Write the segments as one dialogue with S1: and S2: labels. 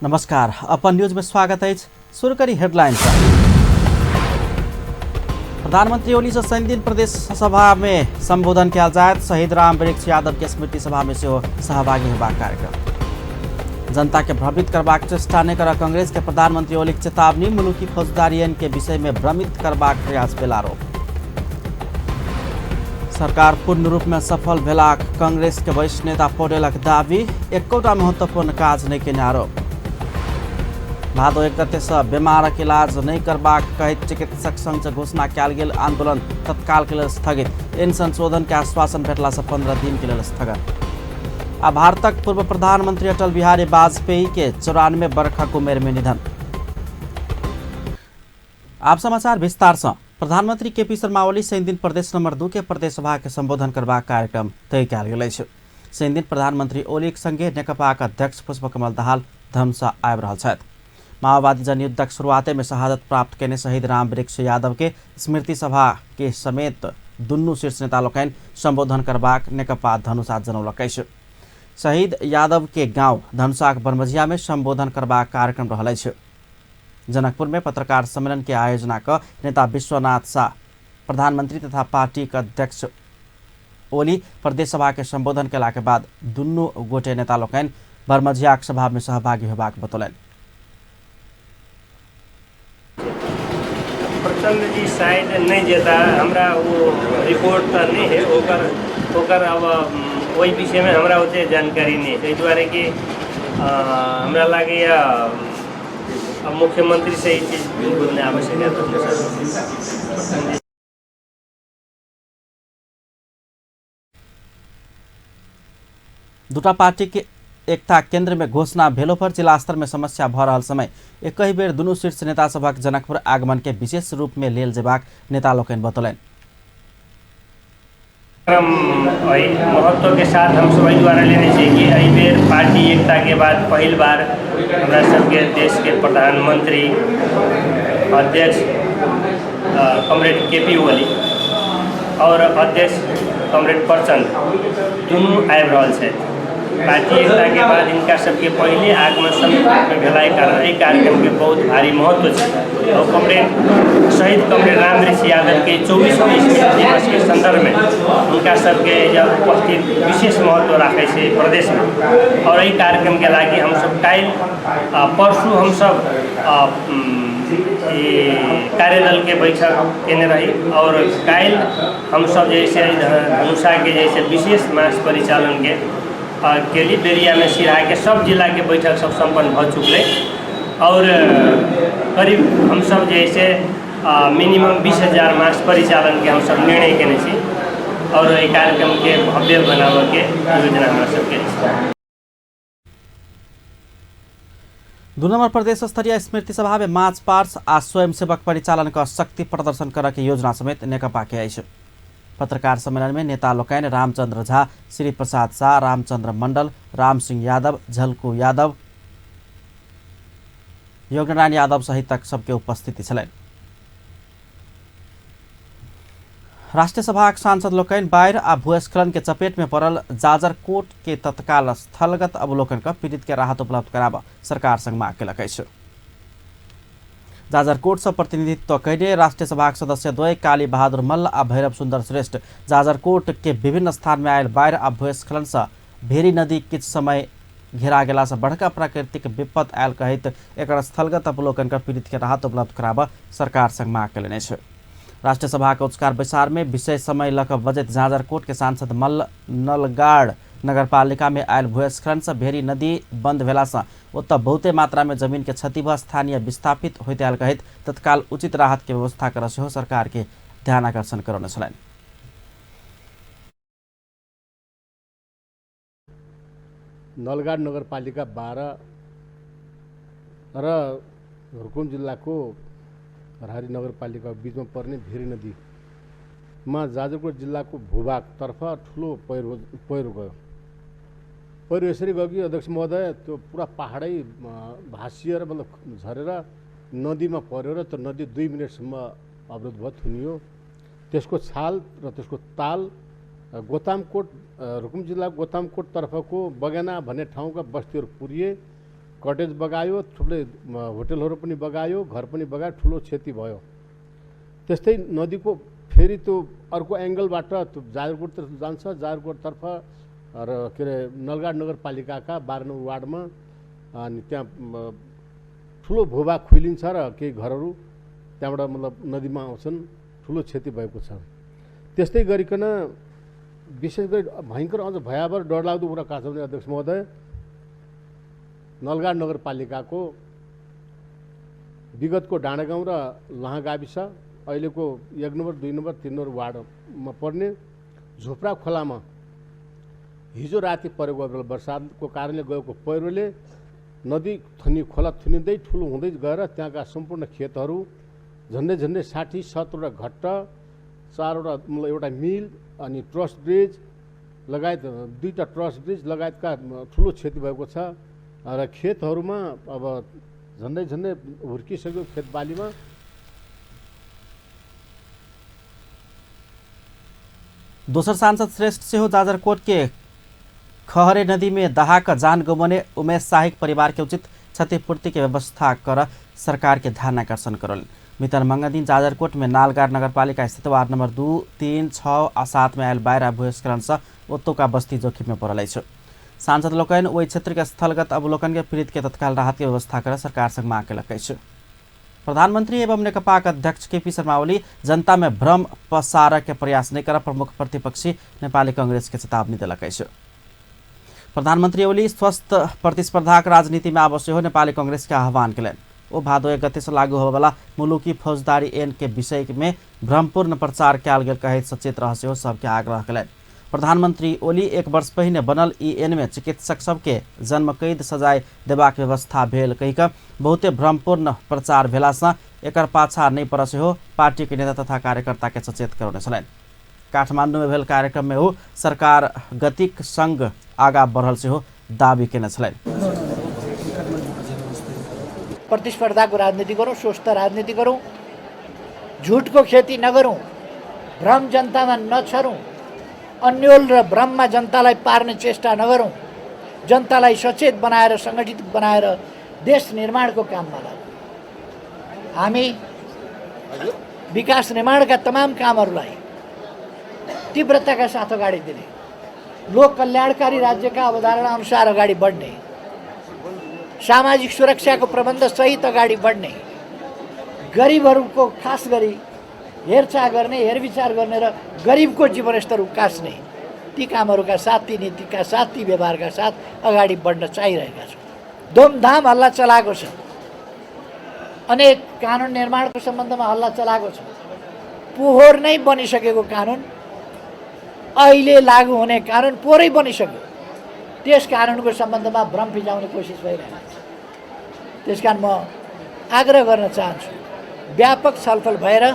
S1: नमस्कार, अपन न्यूज में स्वागत है। शुरू करी हेडलाइन। प्रधानमंत्री ओली से शनिदिन प्रदेश सभा में संबोधन कयल जायत। शहीद राम वृक्ष यादव के स्मृति सभा में सेहो सहभागी होबाक कार्यक्रम। जनता के भ्रमित करबाक चेष्टा नहि करऽ कांग्रेस के प्रधानमंत्री ओली के चेतावनी। मुलुकी फौजदारी के विषय में भ्रमित करबाक प्रयास भेल आरोप। सरकार पूर्ण रूप में सफल भेलाक कांग्रेस के वरिष्ठ नेता पौडेलक दावी। एकोटा महत्वपूर्ण काज नहि केने आरोप। भादो 1 गते से बीमारक इलाज नहीं करबाक कहैत चिकित्सक संघ से घोषणा कयल गेल आंदोलन तत्काल के लेल स्थगित। इन संशोधन के आश्वासन भेटला से 15 दिन के लेल स्थगन। आ भारतक पूर्व प्रधानमंत्री अटल बिहारी वाजपेयी के 94 वर्षक उमेर में निधन। आप समाचार विस्तार से। प्रधानमंत्री केपी शर्मा ओली शनिदिन प्रदेश नंबर 2 के प्रदेश सभा के संबोधन करबाक कार्यक्रम तय कयल गेल अछि। शनिदिन प्रधानमंत्री ओलीक संगे नेकपाक अध्यक्ष पुष्पकमल दाहाल धनुषा आबि रहल छथि। माओवादी जनयुद्धक शुरुआते में शहादत प्राप्त केने शहीद राम वृक्ष यादव के स्मृति सभा के समेत दुनू शीर्ष नेता लोकनि संबोधन करबाक नेकपा धनुषा जनौलक अछि। शहीद यादव के गांव धनुषाक बनमझिया में संबोधन करबाक कार्यक्रम रहल अछि। जनकपुर में पत्रकार सम्मेलन के आयोजना क नेता विश्वनाथ शाह प्रधानमंत्री तथा पार्टी के अध्यक्ष ओली प्रदेश सभा के संबोधन केला के बाद दुनू गोटे नेता लोकनि बरमझियाक सभा में सहभागी होबाक बतौलनि।
S2: प्रचंड जी शायद नहीं जेता, हमरा वो रिपोर्ट तो नहीं है ओकर ओकर अब ओहि विषय में हमरा ओते जानकारी नहीं है। एहि दुआरे कि हमरा लागैया अब मुख्यमंत्री से ई चीज बिल्कुल नहीं आवश्यक है। तो
S1: दूटा पार्टी के एकता केंद्र में घोषणा भेलो पर जिला स्तर में समस्या भ रहल समय एकहि बेर दुनू शीर्ष नेता सभक जनकपुर आगमन के विशेष रूप में लेल जेबाक नेता लोकनि बतौलनि।
S2: महत्व के साथ हम सब एहि दुआरे लेने छी कि एहि बेर पार्टी एकता के बाद पहिल बार हमरा सबके देश के प्रधानमंत्री अध्यक्ष कमरेड केपी ओली और अध्यक्ष कमरेड प्रचंड दुनू आबि रहल छथि। पार्टी एकता के बाद इनका सबके पहिले आगमन संयुक्त रूप में भेला कारण एहि कार्यक्रम के बहुत भारी महत्व छै। और कमरेड शहीद कमरेड रामवृक्ष यादव के 24वीं स्मृति दिवस के संदर्भ में उनका सबके जब उपस्थित विशेष महत्व राखे छै प्रदेश में। और एहि कार्यक्रम के लागि हम सब काल्हि परसू हम सब कार्यदल के बैठक केने रही और काल्हि हम सब जैसे धनुषा के जैसे विशेष मास परिचालन के लिए बेरिया में सिरहा के सब जिला के बैठक सब संपन्न भ चुकले और करीब हम सब जैसे मिनिमम 20,000 मास परिचालन के हम सब निर्णय केने छी और एहि कार्यक्रम के भव्य बनाबऽ के योजना हमरा सबके अछि।
S1: 2 नंबर प्रदेश स्तरीय स्मृति सभा में मार्च पार्स आ स्वयंसेवक परिचालन क शक्ति प्रदर्शन करऽ के योजना समेत नेकपा के अछि। पत्रकार सम्मेलन में नेता लोकनि रामचंद्र झा, श्री प्रसाद शाह, रामचंद्र मंडल, राम सिंह यादव, झलकू यादव, योगनारायण यादव सहितक सबके उपस्थिति छलनि। राष्ट्रीय सभाक सांसद लोकनि बाढ़ि आ भूस्खलन के चपेट में पड़ल जाजरकोट के तत्काल स्थलगत अवलोकन क पीड़ित के राहत उपलब्ध कराबऽ सरकार संग माग केलक अछि। जाजरकोट से प्रतिनिधित्व कयने राष्ट्रीय सभाक सदस्य द्वय काली बहादुर मल्ल आ भैरव सुंदर श्रेष्ठ जाजरकोट के विभिन्न स्थान में आयल बाढ़ि आ भूस्खलन से भेरी नदी किछु समय घेरा गेला से बड़का प्राकृतिक विपत्ति आयल कहैत एकर स्थलगत अवलोकन क पीड़ित के राहत उपलब्ध कराबऽ सरकार संग माग केलनि अछि। राष्ट्रीय सभा के उच्चकार बैसार में विशेष समय लऽ कऽ बजैत जाजरकोट के सांसद मल्ल नलगाड़ नगरपालिका में आयल भूस्खलन से भेरी नदी बंद भेला से ओतऽ बहुते मात्रा में जमीन के क्षति भ स्थानीय विस्थापित होइत आयल कहैत तत्काल उचित राहत के व्यवस्था करऽ सेहो सरकार के ध्यान आकर्षण करौने छलनि।
S3: नलगाड नगरपालिका 12 र रुकुम जिल्लाको हरहारी नगरपालिका बिचमा पर्ने भेरी नदीमा जाजरकोट जिल्लाको भूभागतर्फ ठुलो पहिरो गयो। पहिरो यसरी गयो कि अध्यक्ष महोदय त्यो पुरा पहाडै भाँसिएर मतलब झरेर नदीमा पर्यो र त्यो नदी 2 मिनटसम्म अवरुद्ध भयो, थुनियो। त्यसको छाल र त्यसको ताल गोतामकोट, रुकुम जिल्ला गोतामकोटतर्फको बगेना भन्ने ठाउँका बस्तीहरू पुरिए। कटेज बगायो, थुप्रै होटलहरू पनि बगायो, घर पनि बगायो, ठुलो क्षति भयो। त्यस्तै नदीको फेरि त्यो अर्को एङ्गलबाट त्यो जाजरकोटतर्फ जान्छ, जाजरकोटतर्फ र के अरे नलगाड नगरपालिकाका 12 नम्बर वार्डमा अनि त्यहाँ ठुलो भूभाग खुइलिन्छ र केही घरहरू त्यहाँबाट मतलब नदीमा आउँछन्, ठुलो क्षति भएको छ। त्यस्तै गरिकन विशेष गरी भयङ्कर अझ भयावह डरलाग्दो कुरा कहाँ छ भने अध्यक्ष महोदय, नलगाड नगरपालिकाको विगतको डाँडागाउँ र लाहा गाविस, अहिलेको 1 नम्बर 2 नम्बर 3 नम्बर वार्डमा पर्ने झोप्रा खोलामा हिजो राति परेको बर्सातको कारणले गएको पहिरोले नदी थुनी खोला थुनिँदै ठुलो हुँदै गएर त्यहाँका सम्पूर्ण खेतहरू झन्डै झन्डै 60-70वटा घट्ट, 4वटा मतलब एउटा मिल अनि ट्रस ब्रिज लगायत 2टा ट्रस ब्रिज लगायतका ठुलो क्षति भएको छ र खेतहरूमा अब झन्डै झन्डै हुर्किसक्यो खेतबालीमा।
S1: दोसर सांसद श्रेष्ठ सेहो जाजरकोट के खहरे नदी में दहा जान गुमाउने उमेश शाही परिवार के उचित क्षतिपूर्ति के व्यवस्था कर सरकार के ध्यान आकर्षण करल। मितन मंगल दिन जाजरकोट में नालगाड़ नगरपालिका स्थित वार्ड नंबर 2, 3, 6 आ 7 में आयल बाढ़ि आ भूस्खलन से ओतुका बस्ती जोखिम में पड़ल अछि। सांसद लोकनि ओहि क्षेत्र के स्थलगत अवलोकन के पीड़ित के तत्काल राहत के व्यवस्था कर सरकार संग मांग केलक अछि। प्रधानमंत्री एवं नेकपा के अध्यक्ष केपी शर्मा ओली जनता में भ्रम पसार के प्रयास नहीं कर प्रमुख प्रतिपक्षी नेपाली कांग्रेस के चेतावनी देलक अछि। प्रधानमंत्री ओली स्वस्थ प्रतिस्पर्धाक राजनीति में आब सेहो नेपाली कांग्रेस के आह्वान केलनि। ओ भादो 1 गते से लागू होबयवला मुलुकी फौजदारी ऐन के विषय में भ्रमपूर्ण प्रचार कयल गेल कहैत सचेत रह सेहो सबके आग्रह केलनि। प्रधानमंत्री ओली 1 वर्ष पहिने बनल ई ऐन में चिकित्सक सबके जन्मकैद सजाय देबाक व्यवस्था भेल कहि कऽ बहुते भ्रमपूर्ण प्रचार भेलासँ एकर पाछा नहि पड़य सेहो पार्टी के नेता तथा कार्यकर्ता के सचेत करौने छलनि। काठमांडू में भेल कार्यक्रम में ओ सरकार गतिक संग आगा बढ़ल सेहो दावी केने छलनि।
S4: प्रतिस्पर्धाको राजनीति गरौँ, स्वस्थ राजनीति गरौँ, झुटको खेती नगरौँ, भ्रम जनतामा नछरौँ, अन्यल र भ्रममा जनतालाई पार्ने चेष्टा नगरौँ, जनतालाई सचेत बनाएर सङ्गठित बनाएर देश निर्माणको काममा लागौँ। हामी विकास निर्माणका तमाम कामहरूलाई तीव्रताका साथ अगाडि दिने, लोक कल्याणकारी राज्यका अवधारणा अनुसार अगाडि बढ्ने, सामाजिक सुरक्षाको प्रबन्ध सहित अगाडि बढ्ने, गरिबहरूको खास गरी हेरचाह गर्ने, हेरविचार गर्ने र गरिबको जीवनस्तर उकास्ने ती कामहरूका साथ, ती नीतिका साथ, ती व्यवहारका साथ अगाडि बढ्न चाहिरहेका छौँ। धुमधाम हल्ला चलाएको छ, अनेक कानुन निर्माणको सम्बन्धमा हल्ला चलाएको छ। पोहोर नै बनिसकेको कानुन, अहिले लागू हुने कानुन पोहोरै बनिसक्यो, त्यस कानुनको सम्बन्धमा भ्रम फिजाउने कोसिस भइरहेको छ। त्यसकारण म आग्रह गर्न चाहन्छु, व्यापक छलफल भएर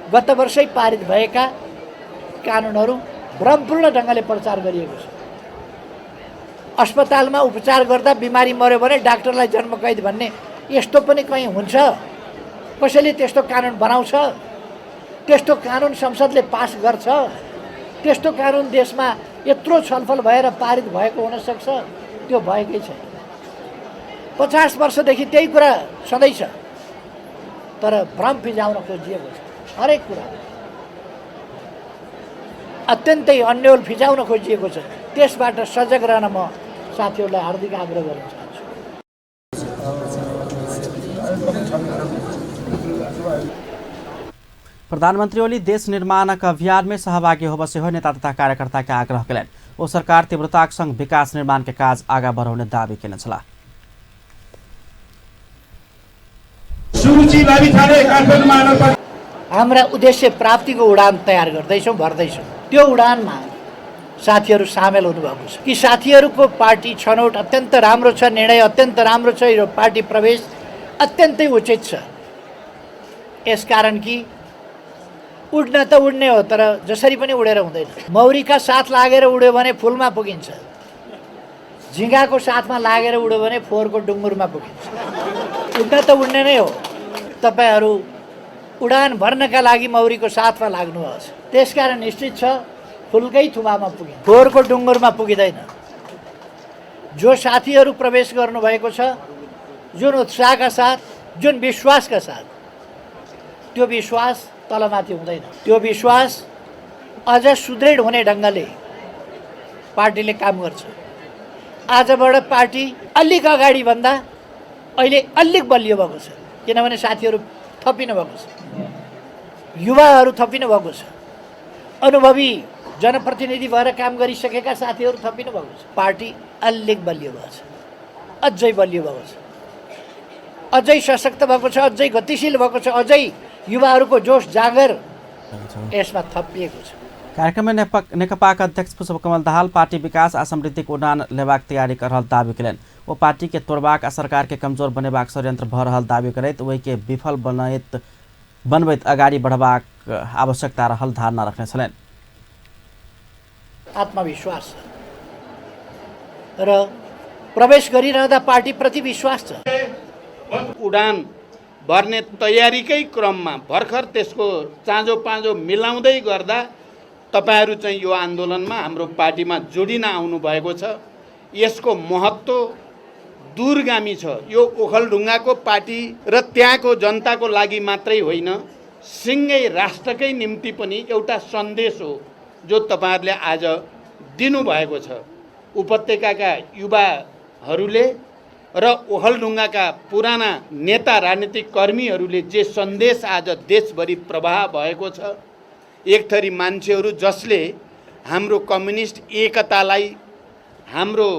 S4: गत वर्षै पारित भएका कानुनहरू भ्रमपूर्ण ढङ्गले प्रचार गरिएको छ। अस्पतालमा उपचार गर्दा बिमारी मऱ्यो भने डाक्टरलाई जन्मकैद भन्ने यस्तो पनि कहीँ हुन्छ? कसैले त्यस्तो कानुन बनाउँछ? त्यस्तो कानुन संसदले पास गर्छ? त्यस्तो कानुन देशमा यत्रो छलफल भएर पारित भएको हुनसक्छ? त्यो भएकै छैन। 50 वर्षदेखि त्यही कुरा छँदैछ, तर भ्रम फिजाउन खोजिएको छ। हरेक कुरा अत्यन्तै अन्यल फिजाउन खोजिएको छ। त्यसबाट सजग रहन म साथीहरूलाई हार्दिक आग्रह गर्न चाहन्छु।
S1: प्रधानमंत्री ओली देश निर्माणक अभियान में सहभागी होबय सेहो नेता तथा कार्यकर्ता के आग्रह केलनि। ओ सरकार तीव्रताक संग विकास निर्माण के काज आगा बढ़ौने दावी केने छलाह।
S4: हाम्रा उद्देश्य प्राप्तिको उडान तयार गर्दैछौँ, भर्दैछौँ। त्यो उडानमा साथीहरू सामेल हुनुभएको छ कि साथीहरूको पार्टी छनौट अत्यन्त राम्रो छ, निर्णय अत्यन्त राम्रो छ, यो पार्टी प्रवेश अत्यन्तै उचित छ। यसकारण कि उड्न त उड्ने हो, तर जसरी पनि उडेर हुँदैन। मौरीका साथ लागेर उड्यो भने फुलमा पुगिन्छ, झिँगाको साथमा लागेर उड्यो भने फोहोरको डुङ्गुरमा पुगिन्छ। उड्न त उड्ने नै हो, तपाईँहरू उडान भर्नका लागि मौरीको साथमा लाग्नुहोस्। त्यसकारण निश्चित छ फुलकै थुमामा पुगिन्छ, फोहोरको डुङ्गुरमा पुगिँदैन। जो साथीहरू प्रवेश गर्नुभएको छ जुन उत्साहका साथ, जुन विश्वासका साथ, त्यो विश्वास तलमाथि हुँदैन। त्यो विश्वास अझ सुदृढ हुने ढङ्गले पार्टीले काम गर्छ। आजबाट पार्टी अलिक अगाडि भन्दा अहिले अलिक बलियो भएको छ, किनभने साथीहरू थपिनु भएको छ, युवाहरू थपिनु भएको छ, अनुभवी जनप्रतिनिधि भएर काम गरिसकेका साथीहरू थपिनु भएको छ। पार्टी अलिक बलियो भएको छ, अझै बलियो भएको छ, अझै सशक्त भएको छ, अझै गतिशील भएको छ, अझै युवाहरूको जोस जाँगर यसमा थपिएको छ।
S1: कार्यक्रममे नेकपाक अध्यक्ष पुष्पकमल दाहाल पार्टी विकास आ समृद्धिक उड़ान लेबाक तैयारी कर रहल दावी कयलनि। ओ पार्टी के तोड़बाक आ सरकार के कमजोर बनेबाक षड्यंत्र भऽ रहल दावी करैत ओहि के विफल बनबैत अगाडि बढ़बाक आवश्यकता रहल धारणा रखने छलनि।
S4: आत्मविश्वास र प्रवेश गरिरहँदा पार्टीप्रति विश्वास छ।
S5: उडान भर्ने तयारीकै क्रममा भर्खर त्यसको चाँजो पाँजो मिलाउँदै गर्दा तपाईहरू चाहिँ यो आन्दोलनमा हाम्रो पार्टीमा जोडिन आउनु भएको छ। यसको महत्त्व दूरगामी छ। यो ओखलढुङ्गाको पार्टी र त्यहाँको जनताको लागि मात्रै होइन, सिँगै राष्ट्रकै निम्ति पनि एउटा सन्देश हो जो तपाईहरूले आज दिनुभएको छ। उपत्यकाका युवाहरूले र ओखलढुङ्गाका पुराना नेता राजनीतिक कर्मीहरूले जे सन्देश आज देशभरि प्रवाह भएको छ, एक थरी मान्छेहरू जसले हाम्रो कम्युनिस्ट एकतालाई, हाम्रो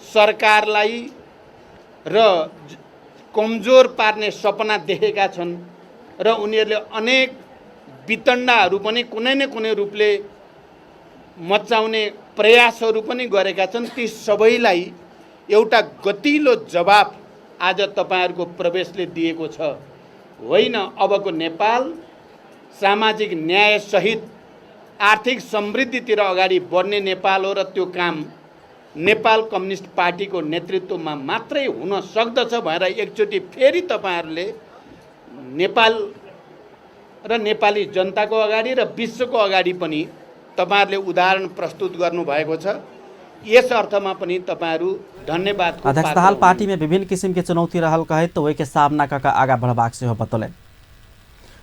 S5: सरकारलाई र कमजोर पार्ने सपना देखेका छन् र उनीहरूले अनेक वितण्डाहरू पनि कुनै न कुनै रूपले मचाउने प्रयासहरू पनि गरेका छन्। ती सबैलाई एउटा गतिलो जवाफ आज तपाईहरूको प्रवेशले दिएको छ। होइन, अबको नेपाल सामाजिक न्यायसहित आर्थिक समृद्धितिर अगाडि बढ्ने नेपाल हो र त्यो काम नेपाल कम्युनिस्ट पार्टीको नेतृत्वमा मात्रै हुन सक्दछ भनेर एकचोटि फेरि तपाईहरूले नेपाल र नेपाली जनताको अगाडि र विश्वको अगाडि पनि तपाईहरूले उदाहरण प्रस्तुत गर्नुभएको छ। यस अर्थमा पनि तपाईहरू धन्यवादको
S1: अध्यक्ष
S5: पात्र
S1: दाहाल
S5: हुनुहुन्छ।
S1: पार्टी में विभिन्न किसिम के चुनौती रहल कहैत ओहि के सामना कऽ आगाँ बढ़बाक सेहो बतौलनि।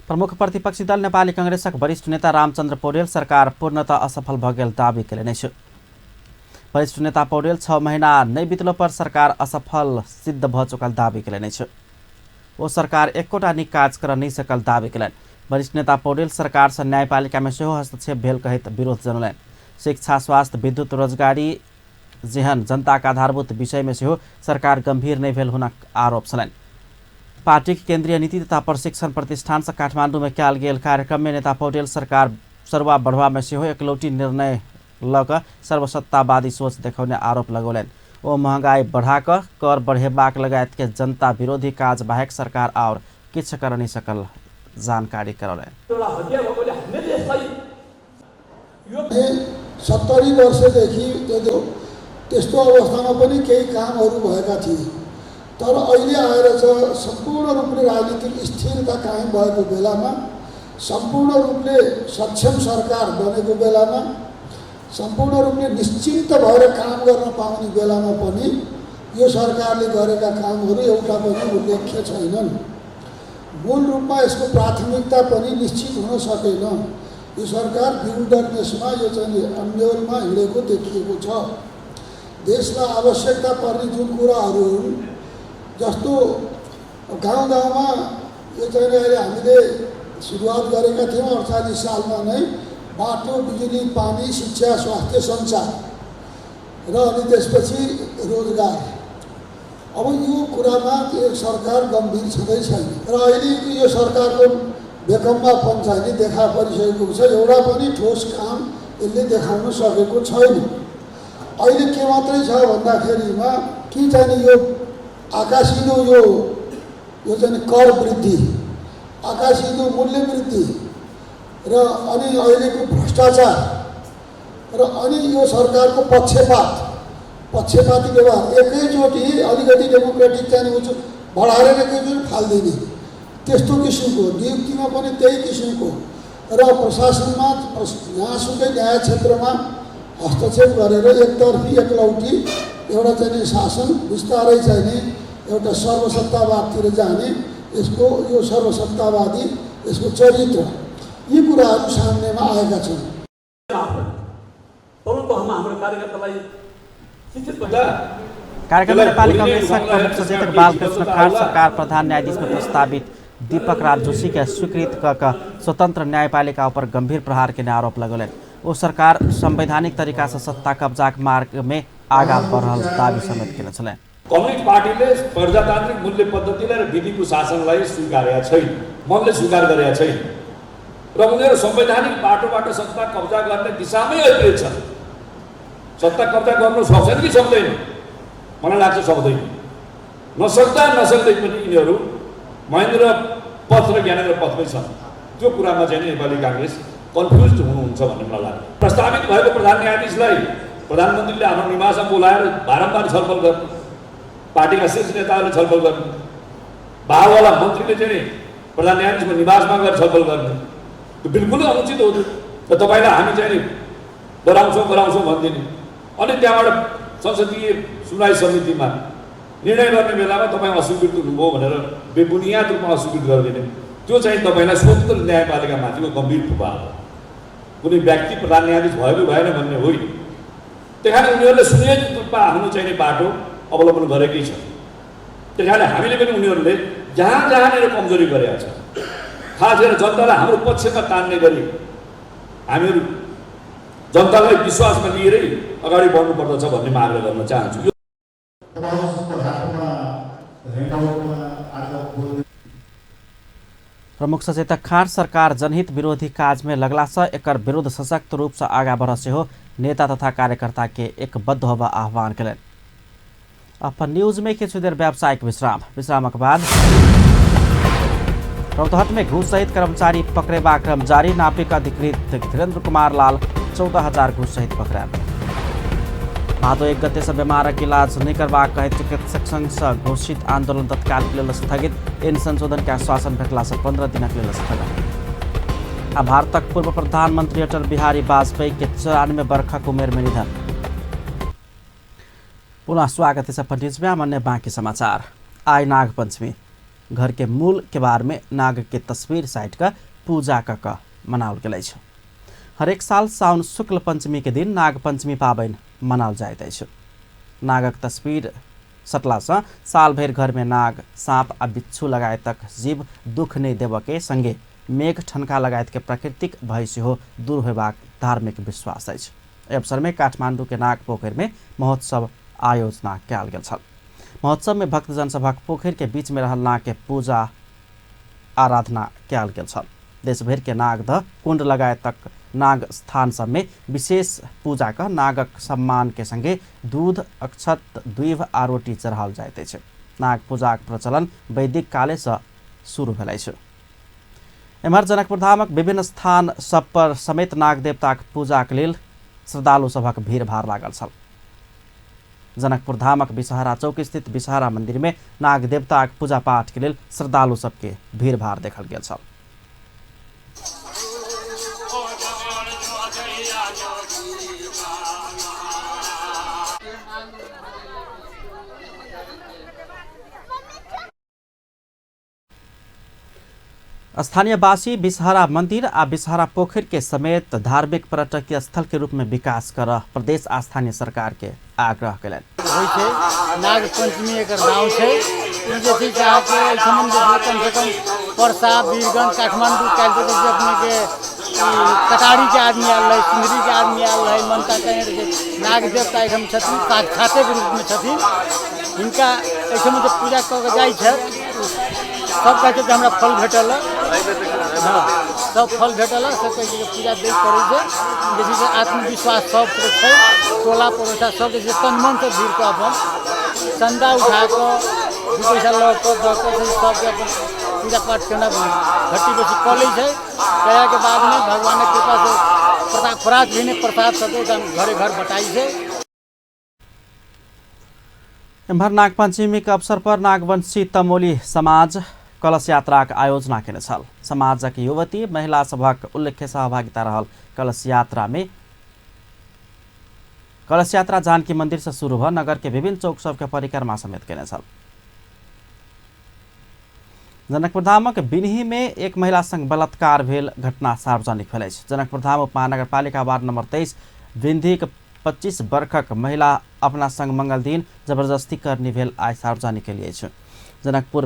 S1: प्रमुख प्रतिपक्षी दल नेपाली कांग्रेसक वरिष्ठ नेता रामचन्द्र पौडेल सरकार पूर्णतः असफल भऽ गेल दावी कयलनि अछि। वरिष्ठ नेता पौडेल 6 महीना नहि बितलो पर सरकार असफल सिद्ध भऽ चुकल दावी कयलनि अछि। ओ सरकार एकोटा नीक काज करऽ नहि सकल दावी कयलनि। वरिष्ठ नेता पौडेल सरकार सँ न्यायपालिका में सेहो हस्तक्षेप भेल कहैत विरोध जनौलनि। शिक्षा, स्वास्थ्य, विद्युत, रोजगारी जेहन जनताक आधारभूत विषय में सेहो सरकार गंभीर नहि भेल हुनक आरोप छलनि। पार्टीक केंद्रीय नीति तथा प्रशिक्षण प्रतिष्ठान से काठमांडू में कयल गेल कार्यक्रम में नेता पौडेल सरकार सरुआ बढ़वा में सेहो एकलौटी निर्णय लऽ कऽ सर्वसत्तावादी सोच देखौने आरोप लगौलनि। ओ महंगाई बढ़ा कऽ कर बढ़ेबाक लगायत के जनता विरोधी काज बाहेक सरकार आओर किछु कर नहि सकल जानकारी करौलनि।
S6: 70 वर्षदेखि त्यस्तो अवस्थामा पनि केही कामहरू भएका थिए, तर अहिले आएर चाहिँ सम्पूर्ण रूपले राजनीतिक स्थिरता कायम भएको बेलामा, सम्पूर्ण रूपले सक्षम सरकार बनेको बेलामा, सम्पूर्ण रूपले निश्चिन्त भएर काम गर्न पाउने बेलामा पनि यो सरकारले गरेका कामहरू एउटा पनि उल्लेख्य छैनन्। मूल रूपमा यसको प्राथमिकता पनि निश्चित हुन सकेन। यो सरकार विल्डरनेसमा, यो चाहिँ अन्यलमा हिँडेको देखिएको छ। देशलाई आवश्यकता पर्ने जुन कुराहरू हुन्, जस्तो गाउँ गाउँमा यो चाहिँ अहिले हामीले सुरुवात गरेका थियौँ 48 सालमा नै, बाटो, बिजुली, पानी, शिक्षा, स्वास्थ्य, सञ्चार र अनि त्यसपछि रोजगार। अब यो कुरामा यो सरकार गम्भीर छँदै छैन र अहिले यो सरकारको बेकम्बापन चाहिँ नि देखा परिसकेको छ। एउटा पनि ठोस काम यसले देखाउन सकेको छैन। अहिले के मात्रै छ भन्दाखेरिमा कि चाहिँ नि यो आकाशिलो यो चाहिँ कर वृद्धि, आकाशिलो मूल्य वृद्धि र अनि अहिलेको भ्रष्टाचार र अनि यो सरकारको पक्षपाती व्यवहार, एकैचोटि अलिकति डेमोक्रेटिक चाहिँ उच्च बढाएर एकैचोटि फालिदिने त्यस्तो किसिमको, नियुक्तिमा पनि त्यही किसिमको र प्रशासनमा जहाँसुकै न्याय क्षेत्रमा हस्तक्षेप गरेर एकतर्फी एकलौटी एउटा चाहिँ शासन बिस्तारै चाहिँ नि एउटा सर्वसत्तावादतिर जाने यसको यो सर्वसत्तावादी यसको चरित्र, यी कुराहरू सामनेमा आएका छन्।
S1: कार्यक्रममा नेपाली कांग्रेसका प्रमुख सचेतक बालकृष्ण खाँड सरकार प्रधान न्यायाधीशमा प्रस्तावित दीपक राज जोशी के स्वीकृत क स्वतंत्र न्यायपालिका ऊपर गंभीर प्रहार के आरोप लगौलनि। ओ सरकार संवैधानिक तरीका से सत्ता कब्जाक मार्ग में आगा बढ़ल दावी समेत केने छलनि।
S7: कम्युनिस्ट पार्टीले प्रजातान्त्रिक मूल्य पद्धतिलाई र विधिको शासनलाई स्वीकारेका छैन, मनले स्वीकार गरेका छैन र उनीहरू संवैधानिक बाटोबाट सत्ता कब्जा गर्ने दिशामै अग्रित छन्। सत्ता कब्जा गर्नु सक्छन् कि सक्दैन? मलाई लाग्छ सक्दैन। नसक्दा नसक्दै पनि यिनीहरू महेन्द्र पथ र ज्ञानेन्द्र पथमै छन्। त्यो कुरामा चाहिँ नेपाली काङ्ग्रेस कन्फ्युज हुनुहुन्छ भन्ने मलाई लाग्छ। प्रस्तावित भएको प्रधान न्यायाधीशलाई प्रधानमन्त्रीले आफ्नो निवासमा बोलाएर बारम्बार छलफल गर्नु, पार्टीका शीर्ष नेताहरूले छलफल गर्नु, बाह्रवटा मन्त्रीले चाहिँ प्रधान न्यायाधीशको निवासमा गएर छलफल गर्नु, त्यो बिल्कुलै अनुचित हो। र तपाईँलाई हामी चाहिँ गराउँछौँ गराउँछौँ भनिदिने, अनि त्यहाँबाट संसदीय सुनवाई समितिमा निर्णय गर्ने बेलामा तपाईँ अस्वीकृत हुनुभयो भनेर बेबुनियाद रूपमा अस्वीकृत गरिदिने, त्यो चाहिँ तपाईँलाई स्वतन्त्र न्यायपालिकामाथिको गम्भीर प्रभाव हो। कुनै व्यक्ति प्रधान न्यायाधीश भयो कि भएन भन्ने होइन। त्यही कारण उनीहरूले सुनियोजित रूपमा आफ्नो चाहिने बाटो अवलम्बन गरेकै छ। त्यही कारणले हामीले पनि उनीहरूले जहाँ जहाँनिर कमजोरी गरेका छ, खास गरेर जनतालाई हाम्रो पक्षमा तान्ने गरी हामीहरू जनतालाई विश्वासमा लिएरै अगाडि बढ्नुपर्दछ भन्ने म आग्रह गर्न चाहन्छु।
S1: प्रमुख सचेतक खाँड सरकार जनहित विरोधी काज में लगला से एकर विरुद्ध सशक्त रूप से आगा बढ़ सेहो नेता तथा कार्यकर्ता के एकबद्ध होबा आह्वान केलनि। अपन न्यूज में किछु देर व्यावसायिक विश्राम, विश्रामक बाद रौतहट में घूस सहित कर्मचारी पकड़ेबाक क्रम जारी। नापिक अधिकृत धीरेन्द्र कुमार लाल 14,000 घूस सहित पकड़ायल। भादो 1 गते से बीमारक इलाज नहीं करबाक कहैत चिकित्सक संघ से घोषित आंदोलन तत्काल के लेल स्थगित। इन संशोधन के आश्वासन भेटला से 15 दिनक लेल स्थगन। आ भारतक पूर्व प्रधानमंत्री अटल बिहारी वाजपेयी के 94 वर्षक उमेर में निधन। पुनः स्वागत है न्यूज में अन्य बाकी समाचार। आइ नाग पंचमी, घर के मूल केबार में नाग के तस्वीर साइट का पूजा क मनाओल गेल अछि। हरेक साल साउन शुक्ल पंचमी के दिन नाग पंचमी पाबनि मनाओल जाइत अछि। नागक तस्वीर सटलासँ साल भरि घर में नाग, साँप आ बिच्छू लगायतक जीव दुख नहि देबऽ के संगे मेघ ठनका लगायत के प्राकृतिक भय सेहो दूर होयबाक धार्मिक विश्वास अछि। एहि अवसर में काठमांडू के नाग पोखरि में महोत्सव आयोजना कयल गेल छल। महोत्सव में भक्तजन सभक पोखरि के बीच में रहल नाग के पूजा आराधना कयल गेल छल। देशभरि के नागदह कुंड लगायतक नाग स्थान सब में विशेष पूजा क नागक सम्मान के संगे दूध, अक्षत, द्वीप आ रोटी चढ़ाओल जाइत अछि। नाग पूजाक प्रचलन वैदिक काले से शुरू भेल अछि। एम्हर जनकपुर धामक विभिन्न स्थान सब पर समेत नाग देवताक पूजाक लेल श्रद्धालु सभक भीड़ भाड़ लागल छल। जनकपुर धामक बिसहरा चौक स्थित बिसहरा मंदिर में नाग देवताक पूजा पाठ के लेल श्रद्धालु सबके भीड़ भाड़ देखल गेल छल। स्थानीयवासी बिसहरा मंदिर आ बिसहरा पोखरि के समेत धार्मिक पर्यटकीय स्थल के रूप में विकास कर प्रदेश आ स्थानीय सरकार के आग्रह कयलनि।
S8: नाग पंचमी एकर नाम छै। ई जे छै अहाँके एहिठाम जे कम से कम परसा, वीरगंज, काठमांडू काल्हि देखै छियै अपने के कटारी के आदमी आयल रहै, सिंदरी के आदमी आयल रहै, मनता कयने रहै। नाग देवता एहिठाम छथिन, साक्षाते के रूपमे छथिन। हिनका एहिठाम जे पूजा कऽ के जाइ छथि सब कहै छै हमरा फल भेटल, हाँ सब फल भेटल, सब कहै छै पूजा दै करै छै। जे छै से आत्मविश्वास सबके छै, टोला पड़ोसा सब जे छै तन मनसँ भीड़ कऽ अपन चन्दा उठा कऽ 2 पैसा लऽ कऽ दऽ कऽ सबके अपन पूजा पाठ केना घट्टी बेसी कऽ लै छै। कयलाके बादमे भगवानक कृपासँ प्रात भेने प्रसाद सबके एकदम घरे घर बटाइ छै।
S1: एम्हर नागपंचमी के अवसर पर नागवंशी तमोली समाज कलश यात्राक आयोजना केने छल। समाजक युवती महिला सभक उल्लेख्य सहभागिता रहल कलश यात्रा में कलश यात्रा जानकी मंदिर से शुरू भ नगर के विभिन्न चौक सबके परिक्रमा समेत केने छल। जनकपुरधामक बिनहीमे एक महिला संग बलात्कार भेल घटना सार्वजनिक भेल अछि। जनकपुरधाम उपमहानगरपालिका वार्ड नंबर 23 बिन्धीक 25 वर्षक महिला अपना संग मंगल दिन जबरदस्ती करनी भेल आइ सार्वजनिक केली अछि। जनकपुर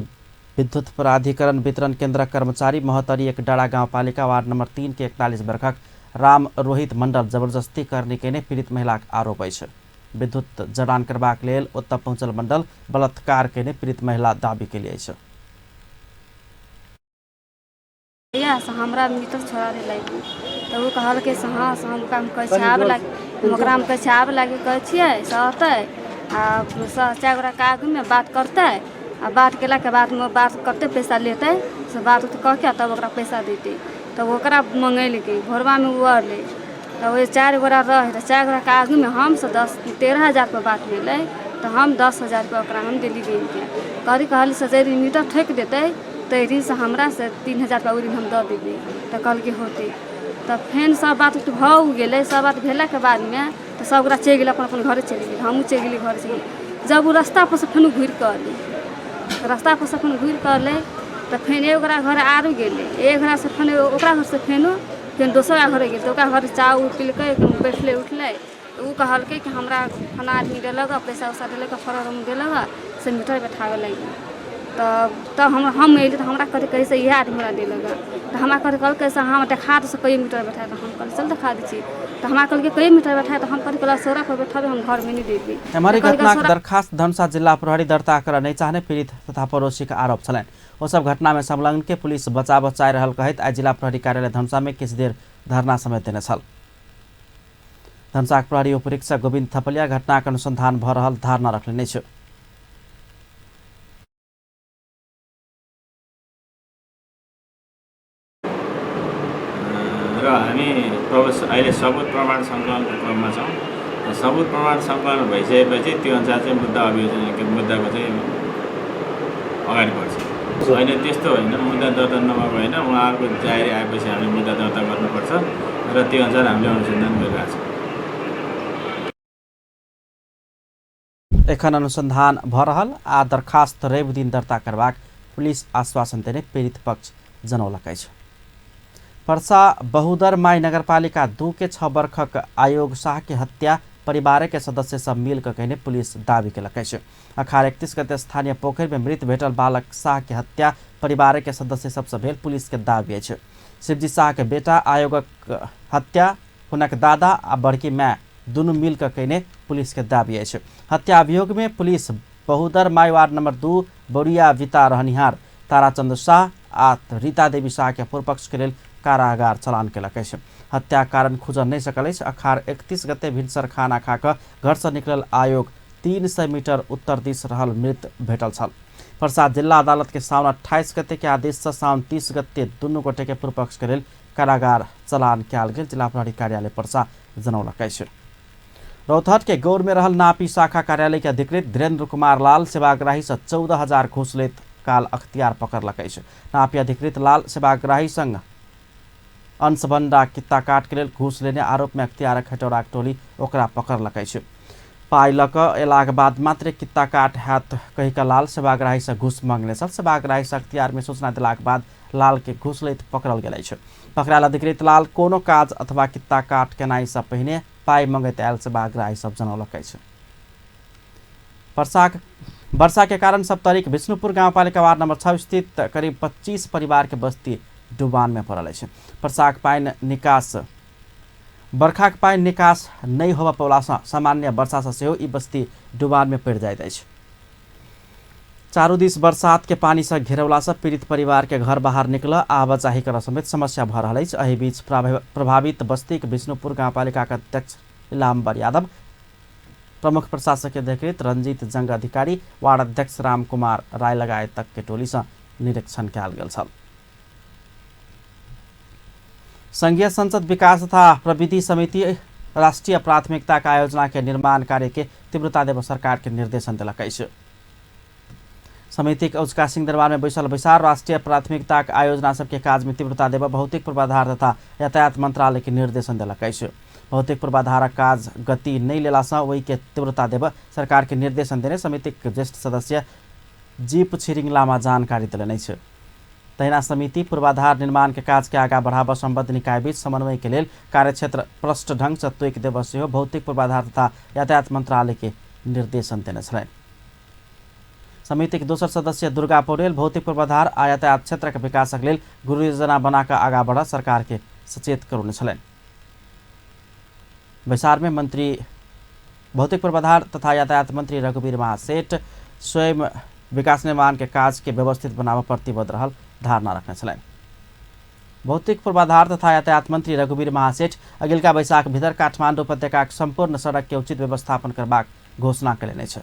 S1: विद्युत प्राधिकरण वितरण केंद्रक कर्मचारी महोत्तरी एक डाँडा गाउँपालिका वार्ड नंबर 3 के 41 वर्षक राम रोहित मंडल जबरदस्ती करनी केने पीड़ित महिलाक आरोप अछि। विद्युत जडान करबाक लेल ओतय पहुँचल मंडल बलात्कार केने पीड़ित महिला दावी केली अछि।
S9: से हमरा मीटर छोड़ा देलक तऽ ओ कहलकै से हँ से हम ओकरामे कहै छियै आबऽ लागी, ओकरामे कहै छियै आबऽ लागी, कहै छियै से अतै आ चारि गोटाके आगूमे बात करतै आ बात केलाके बादमे बात कतेक पैसा लेतै से बात उत कऽ के तब ओकरा पैसा देतै। तब ओकरा मङ्गेलकै, भोरबामे ओ अयलै तऽ ओहि चारि गोटा रहै तऽ चारि गोटाके आगूमे हम से 10-13 हजार रुपैआ बात भेलै तऽ हम 10 हजार रुपैआ ओकरा हम देली गिनके। कहली कहली से जाहि दिन मीटर ठोकि देतै ताहि दिनसँ हमरा से 3 हजार रुपैआ ओहि दिन हम दऽ देबै। तऽ कहलकै होतै। तऽ फेन सब बात उत भऽ गेलै। सब बात भेलाके बादमे तऽ सब गोटा चलि गेलै, अपन अपन घरे चलि गेलै, हमहूँ चलि गेली घरे चलि गेली। जब ओ रस्तापर सँ फेनो घुरि कऽ अयलै, रस्तापर सँ फेन घुरि कऽ अयलै तऽ फेन एक गोटा घर आरो गेलै, एक घरसँ फेन ओकरा घरसँ फेनो फेन दोसर घरे गेलै तऽ ओकरा घर चाह उह पीलकै, बैठलै उठलै। तऽ ओ कहलकै कि हमरा फलाँ आदमी देलक हँ, पैसा उसा देलक हँ, फॉर्म देलक हँ से मीटर बैठाबऽ लागि। तब तब हम अयली तऽ हमरा कहलकै कहै से इएह आदमी हमरा देलक हँ। तऽ हमरा कहलकै से हम देखा दे से कहियो मीटर बैठा। तऽ हम कहलियै चल देखा दै छी। तऽ हमरा कहलकै कहियो मीटर बैठा। तऽ हम कहलियै सौरापर बैठेबै, हम घरमे नहि देबै।
S1: एम्हर घटनाक दरखास्त धनुषा जिल्ला प्रहरी दर्ता करऽ नहि चाहने पीड़ित तथा पड़ोसीक आरोप छलनि। ओसब घटनामे संलग्न के पुलिस बचाबऽ चाहि रहल कहैत आइ जिला प्रहरी कार्यालय धनुषामे किछु देर धरना समेत देने छल। धनुषाक प्रहरी उपरीक्षक गोविन्द थपलिया घटनाक अनुसंधान भऽ रहल धारणा रखलनि अछि।
S10: र हामी अहिले सबुत प्रमाण सङ्कलनको क्रममा छौँ। सबुत प्रमाण सङ्कलन भइसकेपछि त्यो अनुसार चाहिँ मुद्दा अभियोजन मुद्दाको चाहिँ अगाडि बढ्छ। होइन, त्यस्तो होइन, मुद्दा दर्ता नभएको होइन, उहाँहरूको जाहेरी आएपछि हामीले मुद्दा दर्ता गर्नुपर्छ र त्यो अनुसार हामीले अनुसन्धान गरिरहेको छौँ।
S1: एखन अनुसन्धान भऽ रहल आ दरखास्त रवि दिन दर्ता करबाक पुलिस आश्वासन देने पीड़ित पक्ष जनौलक अछि। पर्सा बहुदर माई नगरपालिका 2 के 6 वर्षक आयोग शाह के हत्या परिवार के सदस्य सब मिल कऽ कयने पुलिस दावी केलक अछि। अखार 31 गते स्थानीय पोखरि में मृत भेटल बालक शाह के हत्या परिवार के सदस्य सबसँ भेल पुलिस के दावी अछि। शिवजी शाह के बेटा आयोगक हत्या हुनक दादा आ बड़की my दुनू मिल कऽ कयने पुलिस के दावी अछि। हत्या अभियोग में पुलिस बहुदर my ward number 2 बोरिया विता रहनिहार ताराचंद शाह आ रीता देवी शाह के पूर्वपक्ष के लेल कारागार चलान केलक अछि। हत्या कारण खुजल नहि सकल अछि। अखार 31 गते भिनसर खाना खा कऽ घरसँ निकलल आयोग 300 मीटर उत्तर दिस रहल मृत भेटल छल। पर्सा जिल्ला अदालत के साउन 28 गते के आदेश से साउन 30 गते दुनू गोटे के पूर्वपक्ष के लेल कारागार चलान कयल गेल जिला प्रहरी कार्यालय पर्सा जनौलक अछि। रौतहट के गौर में रहल नापी शाखा कार्यालय के अधिकृत धीरेन्द्र कुमार लाल सेवाग्राही से 14 हजार घूस लेत काल अख्तियार पकड़लक अछि। नापी अधिकृत लाल सेवाग्राही संग अंशबंडा कित्ता काट के लेल घूस लेने आरोप में अख्तियारक हेटौड़ाक टोली ओकरा पकड़लक अछि। पाइ लऽ कऽ अयलाक बाद मात्र कित्ता काट हैत कहि कऽ लाल सेवाग्राही से घूस मांगने छल। सेवाग्राही से अख्तियार में सूचना देलाक बाद लाल के घूस लैत पकड़ल गेल अछि। पकड़ायल अधिकृत लाल कोनो काज अथवा कित्ता काट केनाइ से पहिने पाइ मंगैत आयल सेवाग्राही सब जनौलक अछि। वर्षा के कारण सप्तरीक विष्णुपुर गाउँपालिका वार्ड नंबर 6 स्थित करीब 25 परिवार के बस्ती डुबान में पड़ल अछि। बरखाक पानि निकास नहि होबऽ पौलासँ सामान्य वर्षासँ सेहो ई बस्ती डुबान में पड़ि जाइत अछि। चारू दिस बरसात के पानी से घेरौलासँ पीड़ित परिवार के घर बाहर निकल आवाजाही करऽ समेत समस्या भऽ रहल अछि। एहि बीच प्रभावित बस्तीक विष्णुपुर गाउँपालिका के अध्यक्ष इलाम्बर यादव, प्रमुख प्रशासकीय अधिकृत रंजीत जंग अधिकारी, वार्ड अध्यक्ष राम कुमार राय लगायत तक के टोली से निरीक्षण कयल गेल छल। संघीय संसद विकास तथा प्रविधि समिति राष्ट्रीय प्राथमिकता का आयोजना के निर्माण कार्य के तीव्रता देव सरकार के निर्देशन देलक अछि। समितिक औचका सिंहदरबार में बैसल बैसार राष्ट्रीय प्राथमिकता आयोजना सबके काज में तीव्रता देव भौतिक पूर्वाधार तथा यातायात मंत्रालय के निर्देशन देलक अछि। भौतिक पूर्वाधारक काज गति नहि लेलासँ ओहि के तीव्रता देव सरकार के निर्देशन देने समितिक ज्येष्ठ सदस्य जीप छिरिङ लामा जानकारी देलनि अछि। तहिना समिति पूर्वाधार निर्माण के काज के आगा बढ़ाबऽ सम्बद्ध निकाय बीच समन्वय के लेल कार्यक्षेत्र प्रष्ट ढंग से तोकि देबऽ सेहो भौतिक पूर्वाधार तथा यातायात मंत्रालय के निर्देशन देने छलनि। समिति के दोसर सदस्य दुर्गा पौडेल भौतिक पूर्वाधार आ यातायात क्षेत्रक विकासक लेल गुरु योजना बना कऽ आगा बढ़ऽ सरकार के सचेत करौने छलनि। बैसार में मंत्री भौतिक पूर्वाधार तथा यातायात मंत्री रघुवीर महासेठ स्वयं विकास निर्माण के काज के व्यवस्थित बनाबऽ प्रतिबद्ध रहल धारणा रखने छलनि। भौतिक पूर्वाधार तथा यातायात मंत्री रघुवीर महासेठ अगिलका बैसाख भीतर काठमाडौँ उपत्यकाक सम्पूर्ण सड़क के उचित व्यवस्थापन करबाक घोषणा कयलनि अछि।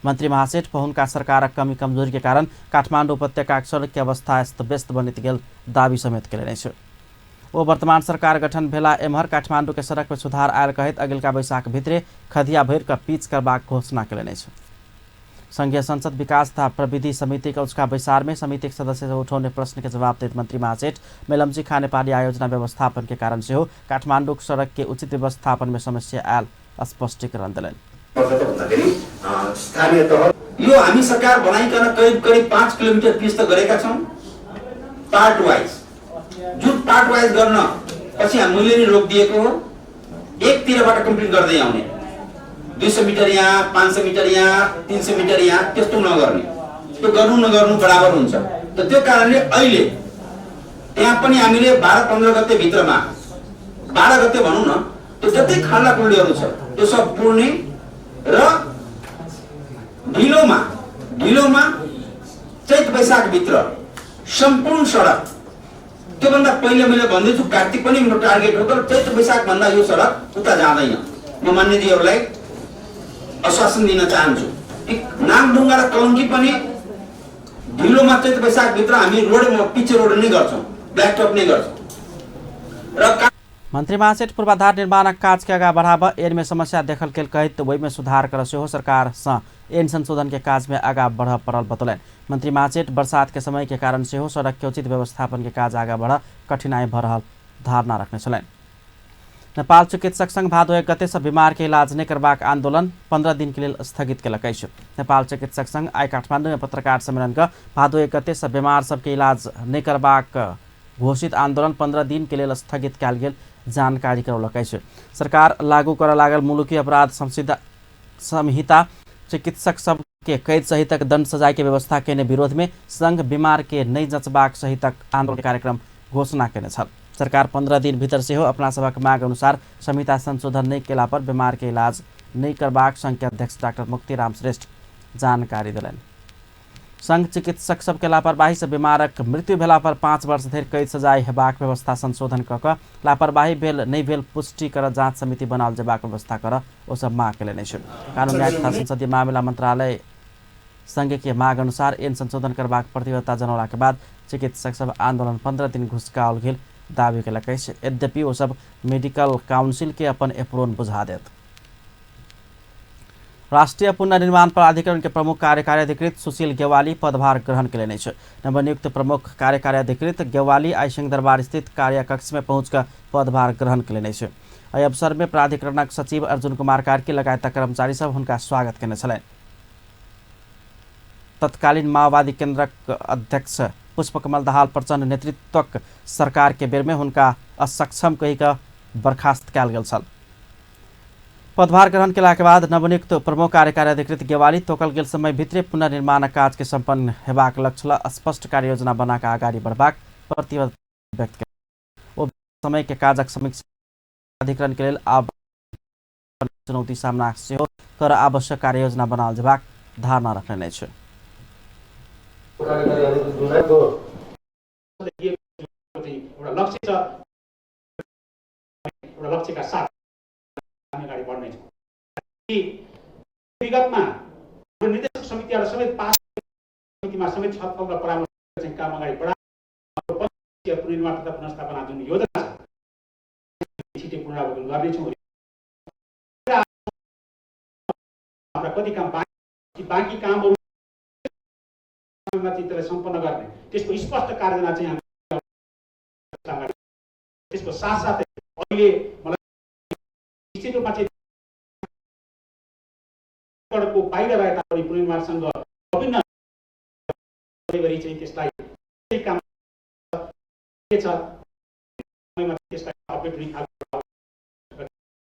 S1: मंत्री महासेठ पहुनका सरकारक कमी कमजोरी के कारण काठमाडौँ उपत्यकाक सड़क के अवस्था अस्त व्यस्त बनैत गेल दावी समेत कयलनि अछि। ओ वर्तमान सरकार गठन भेला एम्हर काठमाडौँ के सड़क में सुधार आयल कहैत अगिलका बैसाख भितरे खदिया भरि कऽ पीच करबाक घोषणा कयलनि अछि। संघीय संसद विकास तथा प्रविधि समिति के उचका बैसार में समिति के सदस्य सब उठौने प्रश्न के जवाब दैत मंत्री महासेठ मेलम्ची खानेपानी आयोजना व्यवस्थापन के कारण सेहो काठमाडौँक सड़क के उचित व्यवस्थापन में समस्या आयल स्पष्टीकरण देलनि।
S11: स्थानीय तह यो हामी सरकार बनाइकन करिब करिब 5 किलोमिटर पिच त गरेका छौँ पार्ट वाइज, जुन पार्ट वाइज गर्न पछि हामीले नै रोक दिएको हो। एकतिरबाट कम्प्लिट गर्दै आउने, 200 मिटर यहाँ, 500 मिटर यहाँ, 300 मिटर यहाँ, त्यस्तो नगर्ने, त्यो गर्नु नगर्नु बराबर हुन्छ। त त्यो कारणले अहिले त्यहाँ पनि हामीले 12-15 गते भित्रमा, 12 गते भनौँ न, त्यो जति खाल्डाखुल्डीहरू छ त्यो सब पुर्ने र ढिलोमा ढिलोमा चैत वैशाख भित्र सम्पूर्ण सडक, त्योभन्दा पहिले मैले भन्दैछु कार्तिक पनि मेरो टार्गेट हो, तर चैत वैशाख भन्दा यो सडक उता जाँदैन। म मान्यजीहरूलाई आश्वासन दिन चाहन्छु कि नागढुङ्गा र कलङ्की पनि ढिलोमा चैत वैशाख भित्र हामी रोड पिच रोड नै गर्छौँ, ब्ल्याक टप नै गर्छौँ। र
S1: मंत्री महासेठ पूर्वाधार निर्माणक काज के आगा बढ़ाबऽ एन में समस्या देखल गेल कहैत ओहिमे सुधार कर सेहो सरकार सँ एन संशोधन के काज में आगा बढ़ पड़ल बतौलनि। मंत्री महासेठ बरसात के समय के कारण सेहो सड़क के उचित व्यवस्थापन के काज आगा बढ़ कठिनाई भऽ रहल धारणा रखने छलनि। नेपाल चिकित्सक संघ भादो 1 गते से बीमार के इलाज नहि करबाक आंदोलन 15 दिन के लेल स्थगित केलक अछि। नेपाल चिकित्सक संघ आइ काठमाडौँ में पत्रकार सम्मेलन कऽ भादो 1 गते से बीमार सबके इलाज नहि करबाक घोषित आंदोलन 15 दिन के लेल स्थगित कयल गेल जानकारी करौलक अछि। सरकार लागू करऽ लागल मुलुकी अपराध संहिता चिकित्सक सबके कैद सहितक दंड सजाय के व्यवस्था केने विरोध में संघ बीमार के नहि जँचबाक सहितक आंदोलन कार्यक्रम घोषणा केने छल। सरकार 15 दिन भीतर सेहो अपना सभक माग अनुसार संहिता संशोधन नहि केला पर बीमार के इलाज नहि करबाक संघ के अध्यक्ष डाक्टर मुक्तिराम श्रेष्ठ जानकारी देलनि। संघ चिकित्सक सबके लापरवाही से बीमारक मृत्यु भेला पर 5 वर्ष धरि कैद सजाय हेबाक व्यवस्था संशोधन कऽ कऽ लापरवाही भेल नहि भेल पुष्टि कर जाँच समिति बनाओल जेबाक व्यवस्था कर ओ सब माग केलनि अछि। कानून न्याय तथा संसदीय मामिला मंत्रालय संघ के माग अनुसार एन संशोधन करबाक प्रतिबद्धता जनौला के बाद चिकित्सक सब आंदोलन 15 दिन घुसकाओल गेल दावी केलक अछि। यद्यपि ओ सब मेडिकल काउंसिल के अपन एप्रोन बुझा देत। राष्ट्रीय पुनर्निर्माण प्राधिकरण के प्रमुख कार्यकारी अधिकृत सुशील गेवाली पदभार ग्रहण केलनि अछि। नवनियुक्त प्रमुख कार्यकारी अधिकृत गेवाली आइ सिंहदरबार स्थित कार्यकक्ष में पहुंचकर पदभार ग्रहण केलनि अछि। एहि अवसर में प्राधिकरणक सचिव अर्जुन कुमार कार्की लगायतक कर्मचारी सब हुनका स्वागत केने छलनि। तत्कालीन माओवादी केंद्रक अध्यक्ष पुष्पकमल दाहाल प्रचण्ड नेतृत्वक सरकार के बेर में हुनका असक्षम कहि कऽ बर्खास्त कयल गेल छल। पदभार ग्रहण केला के बाद नवनियुक्त प्रमुख कार्यकारी अधिकृत गेवाली तोकल गेल समय भितरे पुनर्निर्माणक काज के सम्पन्न हेबाक लक्ष्य ल स्पष्ट कार्ययोजना बना कऽ अगाडि बढ़बाक प्रतिबद्धता व्यक्त केलनि। ओ समय के काजक समीक्षा प्राधिकरण के लेल आब चुनौती सामना सेहो कर आवश्यक कार्ययोजना बनाओल जेबाक धारणा रखलनि अछि।
S12: लक्ष्य छ, एउटा लक्ष्यका साथ हामी अगाडि बढ्नेछौँ। विगतमा निर्देशक समितिहरू समेत पास समितिमा समेत छलफल र परामर्श चाहिँ काम अगाडि बढाएर पुनर्निर्माण तथा पुनर्स्थापना जुन योजना छ छिटै पुनरावलोकन गर्नेछौँ। हाम्रा कति काम बाँकी कामहरू त्यसलाई सम्पन्न गर्ने त्यसको स्पष्ट कार्ययोजना चाहिँ हामी त्यसको साथसाथै अहिले मलाई निश्चित रूपमा चाहिँ बाहिर रहे तापनि पुनर्निर्माणसँग विभिन्न चाहिँ त्यसलाई काम के छ समयमा त्यसलाई अपडेट हुने खालको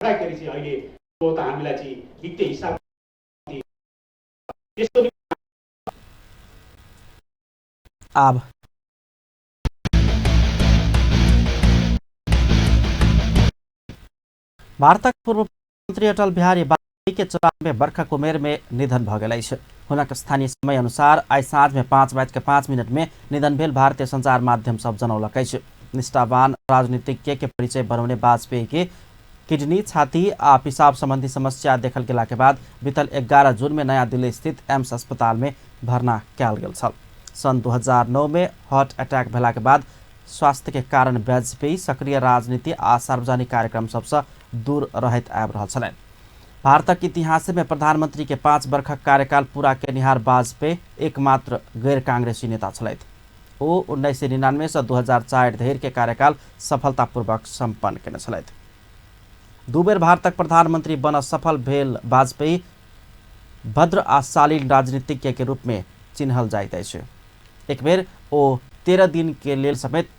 S12: गर्दाखेरि चाहिँ अहिले त्यो त हामीलाई चाहिँ वित्तीय हिसाब त्यसको।
S1: आब भारतक पूर्व प्रधानमंत्री अटल बिहारी वाजपेयी के 94 वर्षक उमेर में निधन भ गेल अछि। हुनक स्थानीय समय अनुसार आइ साँझ में 5:05 में निधन भेल भारतीय संचार माध्यम सब जनौलक अछि। निष्ठावान राजनीतिज्ञ के परिचय बनौने वाजपेयी के किडनी, छाती आ पिसाब संबंधी समस्या देखल गेला के बाद बीतल 11 जून में नया दिल्ली स्थित एम्स अस्पताल में भर्ना कयल गेल छल। सन् 2009 में हार्ट अटैक भेला के बाद स्वास्थ्य के कारण वाजपेयी सक्रिय राजनीति आ सार्वजनिक कार्यक्रम सबसँ दूर रहैत आबि रहल छलनि। भारतक इतिहास में प्रधानमंत्री के 5 वर्षक कार्यकाल पूरा केनिहार वाजपेयी एकमात्र गैर कांग्रेसी नेता छलथि। ओ 1999 से 2004 धरि के कार्यकाल सफलतापूर्वक सम्पन्न केने छलथि। 2 बेर भारतक प्रधानमंत्री बन सफल भेल वाजपेयी भद्र आ शालीन राजनीतिज्ञ के रूप में चिन्हल जाइत अछि। एक बेर ओ 13 दिन के लेल समेत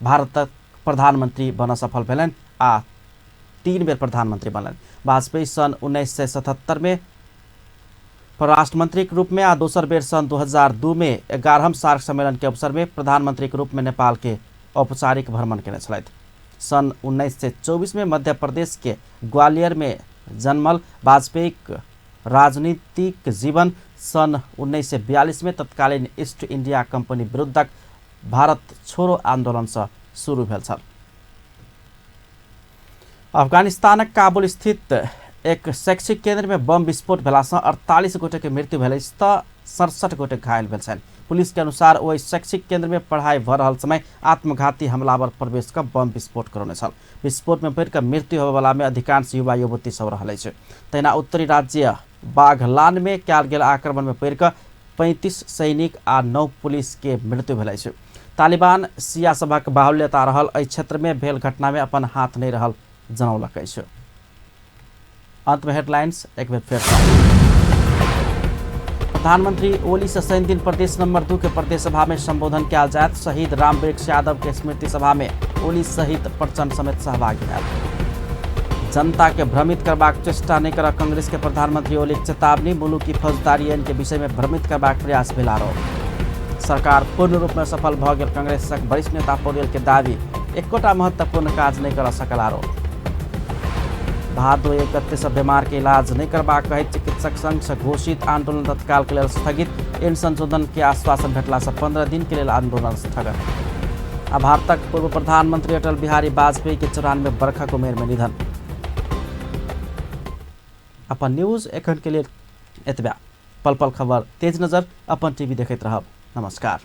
S1: भारतक प्रधानमंत्री बन सफल भेलनि आ 3 बेर प्रधानमंत्री बनलनि। वाजपेयी सन् 1977 में परराष्ट्र मंत्री के रूप में आ दोसर बेर सन् 2002 में 11म सार्क सम्मेलन के अवसर में प्रधानमंत्री के रूप में नेपाल के औपचारिक भ्रमण केने छलथि। सन् 1924 में मध्य प्रदेश के ग्वालियर में जन्मल वाजपेयी राजनीतिक जीवन सन् 1942 में तत्कालीन ईस्ट इंडिया कंपनी विरुद्धक भारत छोड़ो आंदोलन से शुरू भेल छल। अफगानिस्तानक काबुल स्थित एक शैक्षिक केंद्र में बम विस्फोट भेलासँ 48 गोटे के मृत्यु भेल अछि तऽ 67 गोटे घायल भेल छनि। पुलिस के अनुसार ओहि शैक्षिक केंद्र में पढ़ाई भऽ रहल समय आत्मघाती हमलावर प्रवेश कऽ बम विस्फोट करौने छल। विस्फोट में पड़ि कऽ मृत्यु होबयवला में अधिकांश युवा युवती सब रहल अछि। तहिना उत्तरी राज्य बाघलान में कयल गेल आक्रमण में पड़ि कऽ 35 सैनिक आ 9 पुलिस के मृत्यु भेल अछि। तालिबान शिया सभक बाहुल्यता रहल एहि क्षेत्र में भेल घटना में अपन हाथ नहि रहल जनौलक अछि। अंत में हेडलाइंस एक बेर फेर। प्रधानमंत्री ओली से शनिदिन प्रदेश नंबर 2 के प्रदेश सभा में संबोधन कयल जायत। शहीद रामवृक्ष यादव के स्मृति सभा में ओली सहित प्रचंड समेत सहभागी होयत। जनता के भ्रमित करबाक चेष्टा नहि करऽ कांग्रेस के प्रधानमंत्री ओली के चेतावनी। मुलुकी फौजदारी ऐन के विषय में भ्रमित करबाक प्रयास भेल आरोप। सरकार पूर्ण रूप में सफल भऽ गेल कांग्रेसक वरिष्ठ नेता पौडेल के दावी। एकोटा महत्वपूर्ण काज नहि करऽ सकल आरोप। भादो 1 गते से बीमार के इलाज नहीं करबाक कहैत चिकित्सक संघ से घोषित आंदोलन तत्काल के लेल स्थगित। इन संशोधन के आश्वासन भेटला से 15 दिन के लेल आंदोलन स्थगित। आ भारतक पूर्व प्रधानमंत्री अटल बिहारी वाजपेयी के 94 वर्षक उमेर में निधन। अपन न्यूज एखन के लेल एतबा। पल पल खबर तेज नजर अपन टीवी देखैत रहब। नमस्कार।